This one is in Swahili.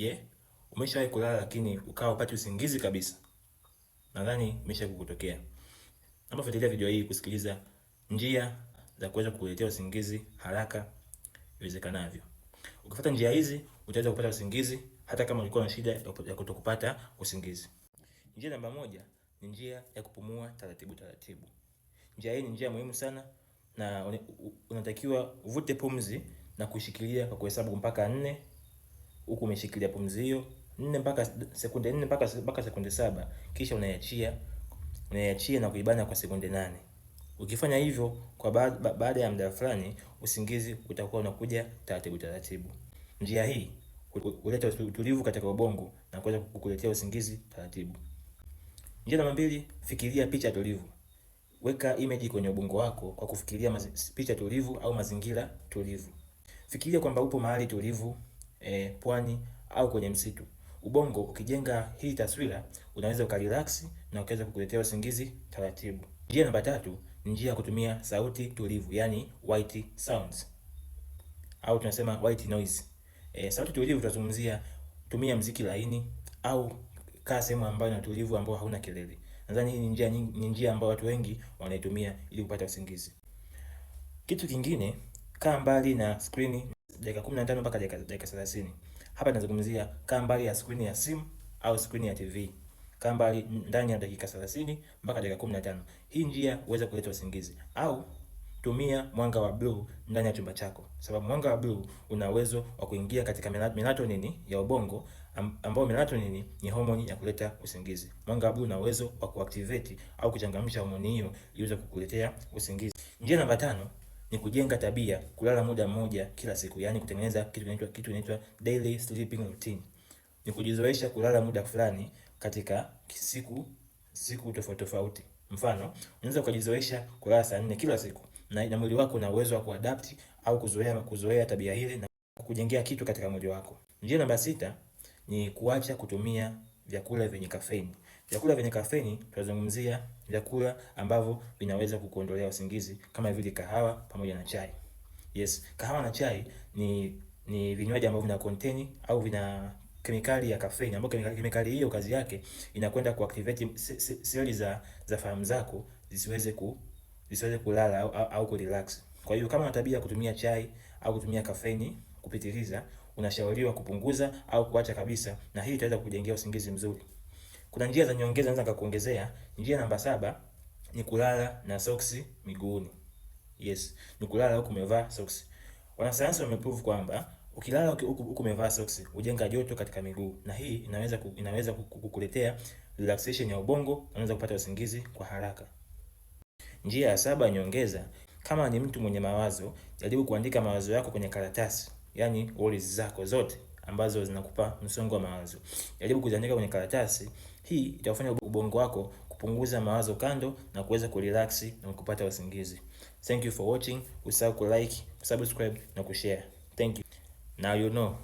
Je, umeshawahi kulala lakini ukawa hupati usingizi kabisa? Nadhani imeshawahi kukutokea. Naomba fuatilia video hii kusikiliza njia za kuweza kukuletea usingizi haraka iwezekanavyo. Ukifuata njia hizi utaweza kupata usingizi hata kama ulikuwa na shida ya kutokupata usingizi. Njia namba 1 ni njia ya kupumua taratibu taratibu. Njia hii ni njia muhimu sana na unatakiwa uvute pumzi na kushikilia kwa kuhesabu mpaka 4, huku umeshikilia pumzi hiyo 4 mpaka sekunde 4 mpaka sekunde 7, kisha unaiachia na kuibana kwa sekunde 8. Ukifanya hivyo kwa baada ya muda fulani, usingizi utakuwa unakuja taratibu taratibu. Njia hii huleta utulivu katika ubongo na kuweza kukuletea usingizi taratibu. Njia namba 2, fikiria picha tulivu. Weka image kwenye ubongo wako kwa kufikiria picha tulivu au mazingira tulivu. Fikiria kwamba upo mahali tulivu, pwani au kwenye msitu. Ubongo ukijenga hii taswira unaweza ukarelax na ukaweza kukuletea usingizi taratibu. Njia namba 3 ni njia ya kutumia sauti tulivu, yani white sounds au tunasema white noise. Sauti tulivu tunazungumzia tumia mziki laini au kaa sehemu ambayo ina utulivu ambao hauna kelele. Nadhani hii ni njia ambayo watu wengi wanaitumia ili kupata usingizi. Kitu kingine, kaa mbali na screen dakika 15 mpaka dakika 30. Hapa nazungumzia kaa mbali ya screen ya simu au screen ya TV. Kaa mbali ndani ya dakika 30 mpaka dakika 15. Hii njia huweza kuleta usingizi. Au tumia mwanga wa blue ndani ya chumba chako, sababu mwanga wa blue una uwezo wa kuingia katika melatonin ya ubongo, ambao melatonin ni homoni ya kuleta usingizi. Mwanga wa blue una uwezo wa kuactivate au kuchangamsha homoni hiyo iweze kukuletea usingizi. Njia namba 5 ni kujenga tabia kulala muda mmoja kila siku, yani kutengeneza kitu kinaitwa daily sleeping routine. Ni kujizoesha kulala muda fulani katika siku tofauti tofauti. Mfano, unaweza ukajizoesha kulala saa 4 kila siku na mwili wako una uwezo wa kuadapt au kuzoea tabia ile na kujengea kitu katika mwili wako. Njia namba 6 ni kuacha kutumia vyakula vyenye kafeini. Vyakula vyenye kafeini tunazungumzia vyakula ambavyo vinaweza kukuondolea usingizi kama vile kahawa pamoja na chai. Yes, kahawa na chai ni vinywaji ambavyo vina contain au vina kemikali ya kafeini, ambayo kemikali hiyo kazi yake inakwenda kuactivate seli za fahamu zako zisiweze kulala au kurelax. Kwa hiyo kama una tabia ya kutumia chai au kutumia kafeini kupitiliza, unashauriwa kupunguza au kuacha kabisa, na hii itaweza kukujengea usingizi mzuri. Kuna njia za nyongeza naweza nikakuongezea. Njia namba 7 ni kulala na soksi miguuni. Yes, ni kulala huku umevaa soksi. Wanasayansi wameprove kwamba ukilala huku umevaa soksi hujenga joto katika miguu, na hii inaweza kukuletea relaxation ya ubongo, unaweza kupata usingizi kwa haraka. Njia ya 7 nyongeza, kama ni mtu mwenye mawazo, jaribu kuandika mawazo yako kwenye karatasi, yani worries zako zote ambazo zinakupa msongo wa mawazo. Jaribu kuziandika kwenye karatasi. Hii itafanya ubongo wako kupunguza mawazo kando na kuweza kurelax na kupata usingizi. Thank you for watching. Usisahau kulike, kusubscribe na kushare. Thank you. Now you know.